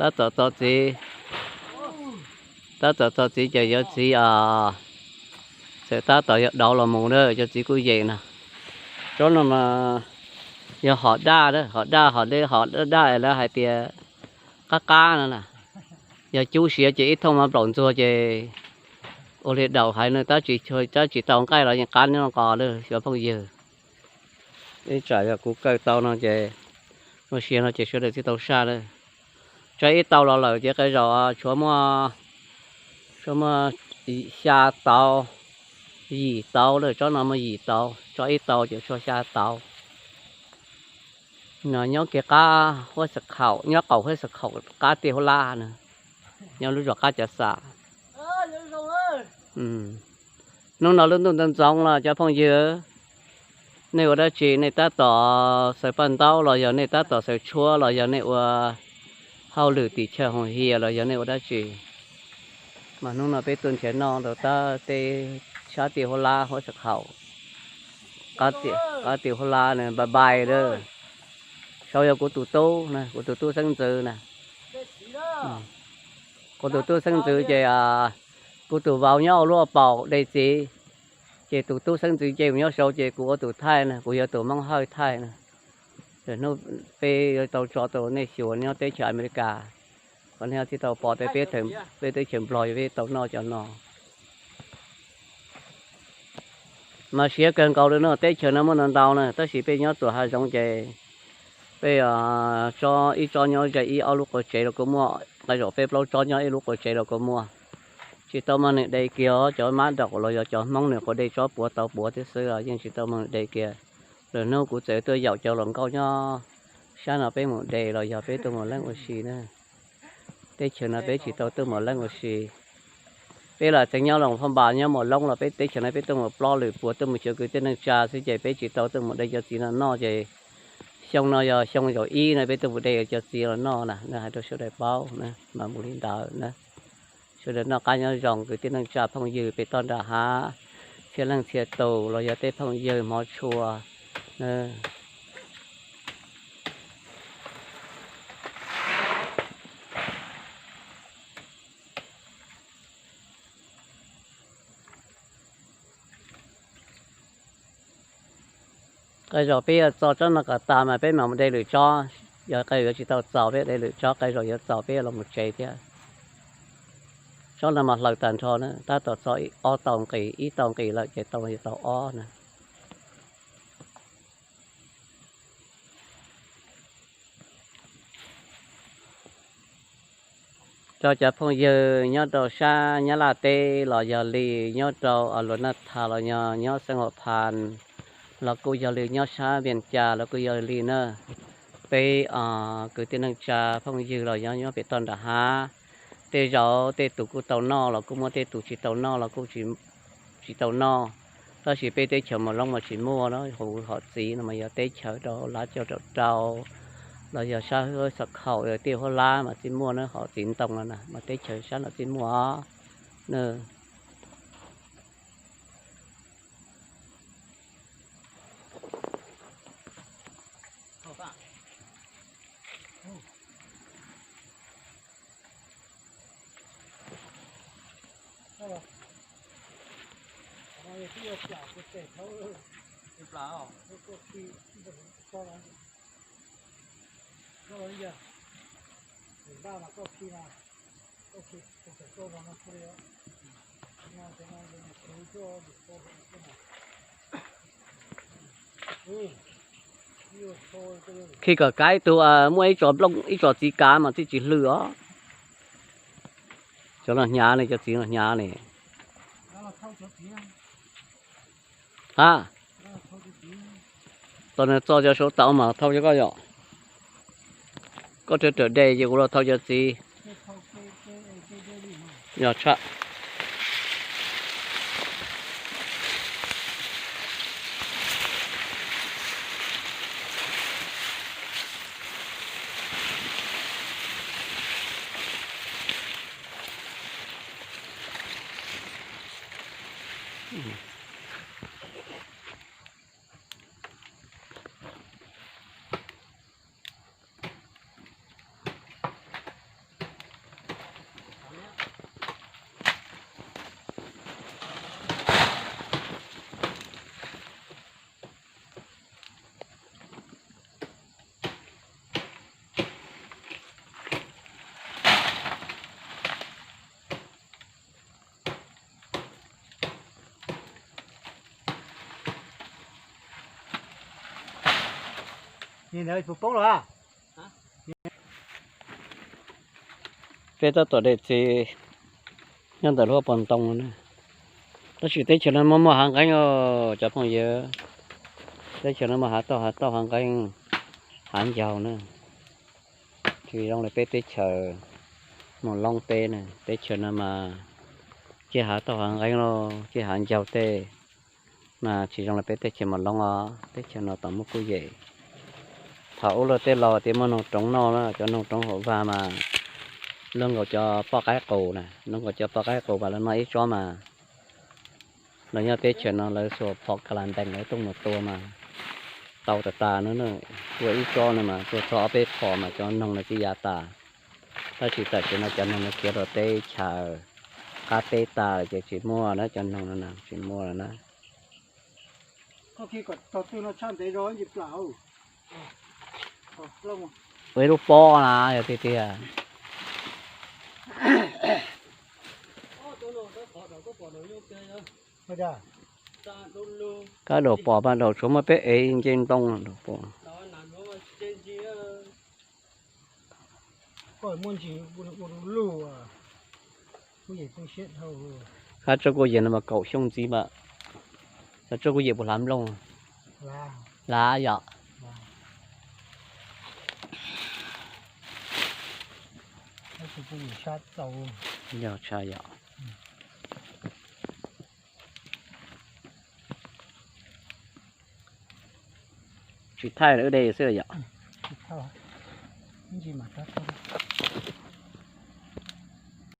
Tab tom txo txiv, tab tom txo txiv ces cov txiv, txawm tab tom yog dauv los mus na, cov txiv kuj yem no. Tsob no mas yog hom daj, hom daj, hom daj, hom daj daj es lawv hais tias qab qab no na. Yog cub siav ces ib thooj mas nplaum ntxuag ces ua li daum haiv no, tab tsis, tab tsis tau nqaij los yeej qab nyob qos lawm cov phooj ywg. Ib tsam yog kuv kaw tau no ces, ua siav no ces sawv daws tsis tau saj lawm. Tso ib tau los lawm ces qee zaum tshuav muaj, tshuav muaj xya tauv, yim tauv lawm, tsob no muaj yim tauv, tso ib tau ces tshuav xya tauv. No nyob kiag qab huab xav khaum, nyob qaum huab xav khaum qab tiaj huab lab na, nyob lub zos qab cav xam. Hnub no lub ntuj ntxoov ntxoov los cov phooj ywg, nej ua dab tsi? Nej tab tom xaws paj ntaub los yog nej tab tom xaws tshuab los yog nej ua hauj lwm tim chaw hoos hias los yog nej ua dab tsi? Mas hnub no peb tuaj nrhiav noj rau tab tej sab tiaj huab lab huab xav khaum, qab tiaj huab lab na, npai npai lawm. Saud yog kuv tus tub, kuv tus tub xeeb ntxwv na. Kuv tus tub xeeb ntxwv ces kuv tus vauv nyob ua lub paum de txiv, ces tus tub xeeb ntxwv ces nyob saud ces kuv ua tus thaij na, kuv yog tus Hmoob Hawj thaij na. Hnub peb yuav tau tso tau nej xyuas nyob teb chaws Amelikas, kom nej tsis tau pom tias peb teb chaws Nplog yuav peb tau noj cov no. Mas siav kawg nkaus li no, teb chaws no muaj ntau ntau na, tab sis peb nyob txuas hav zoov ces peb tsob, ib tsob nyob ze ib ob lub quav tsev los kuj muaj, qee zaum peb plaub tsob nyob ib lub quav tsev los kuj muaj. Tsis tau muaj neeg de kiag, cov mab daum los yog cov Hmoob nws quav de tsob puav tau puav thiab xwb, yeej tsis tau muaj neeg de kiag. Lwm hnub kuv txawm tuaj yaum cov hluas nkauj nyob sab no peb mus de los yog peb tuaj mus leeb ua si na. Teb chaws no peb tsis tau tuaj mus leeb ua si. Peb los tseem nyob Luam Phaj Npas nyob Muas Loob los peb teb chaws no peb tuaj mus plob lwm puas tuaj mus xyuas kwv tij neej tsa xwb ces peb tsis tau tuaj mus de cov txiv no noj ces xyoo no yog xyoo zaum ib no peb tuaj mus de cov txiv los noj na, hais rau sawv daws paub na, mas mus li ntawd na. Sawv daws noj qab nyob zoo kwv tij neej tsa phooj ywg pem toj nram hav, txhia leej txhia tus los yog tej phooj ywg hmov tshua. Qee zaum peb yuav txo tsob no kom tas mas peb mam mus de lwm tsob, yog qee yuav tsis tau txaus peb de lwm tsob, qee zaum yuav txaus peb los mus tsev thiab. Tsob no mas hlaws tag nrho na, tab tom txo ob tau nqis, ib tau nqis lawm ces tau yuav tau ob na. Rau cov phooj ywg nyob rau sab Nyab Laj teb los yog li, nyob rau Luam Naj Thas los yog nyob Xeev Huam Phas los kuj yog li, nyob sab Vias Cas los kuj yog li na. Peb kwv tij neej tsa phooj ywg los yog nyob pem toj nram hav, tej zaum tej tus kuj tau noj los kuj muaj, tej tus tsis tau noj los kuj tsis tau noj. Tab sis peb teb chaws Muas Loob mas tsis muaj na, hu hom txiv no mas yog teb chaws rau Lav Cauj Raum Rau los yog sab Huab Xav Khaum, tiaj Huab Lab mas tsis muaj na, hom txiv ntoo no na mas teb chaws sab no tsis muaj na. Khi kom kav ib tug muaj ib tso nplooj ib tso txiv kav mas thiaj tsis hlwj os. Cov no hnyav li, cov txiv no hnyav li. Ha, tos nws txo cov saud tau mas thauj cov koj yom. Koj raws raws de ces kuv los thauj cov txiv. Yog tshaj. Peb tab tom de txiv nyob ntawm lub pob ntoo na. Tab sis teb chaws no muaj muaj hav nqeeb os cov phooj ywg. Teb chaws no muaj hav tauj hav tauj hav nqeeb, hav ncaug na. Tsis zoo li peb teb chaws Moos Loob teb na. Teb chaws no mas ciaj hav tauj hav nqeeb los ciaj hav ncaug tej, mas tsis zoo li peb teb chaws Moos Loob os. Teb chaws no tau muaj kuj yem. Thaum ub luag tej laus tias muaj noog roob noj na, cov noog roob hauv vag mas luag nkaus cov poj qaib qus na, luag nkaus cov poj qaib qus mas lawv noj ib tsob mas lawv nyob teb chaws no lawv xuas phom ka la ntees lawv tuaj mus tua mas tau tas tas no na. Tua ib tsob no mas tua txog ob peb phom mas cov noog no twb ya tas. Tab sis tam sim no cov noog no khiav rau teb chaws qab teb tas lawm ces tsis muaj na, cov noog no tsis muaj lawm na. Ua ib lub pob na yog tiag tiag. Kab daum pom pas daum tshuav muaj peb ev nce ntoo daum pom. Kab tsob kuj yem no mas kaum xyoo ntxiv mas, cov tsob kuj yem puas hlav nplooj? Hlav yom. Yog tshaj yom. Tsis thaij lawm, wb de xwb yom.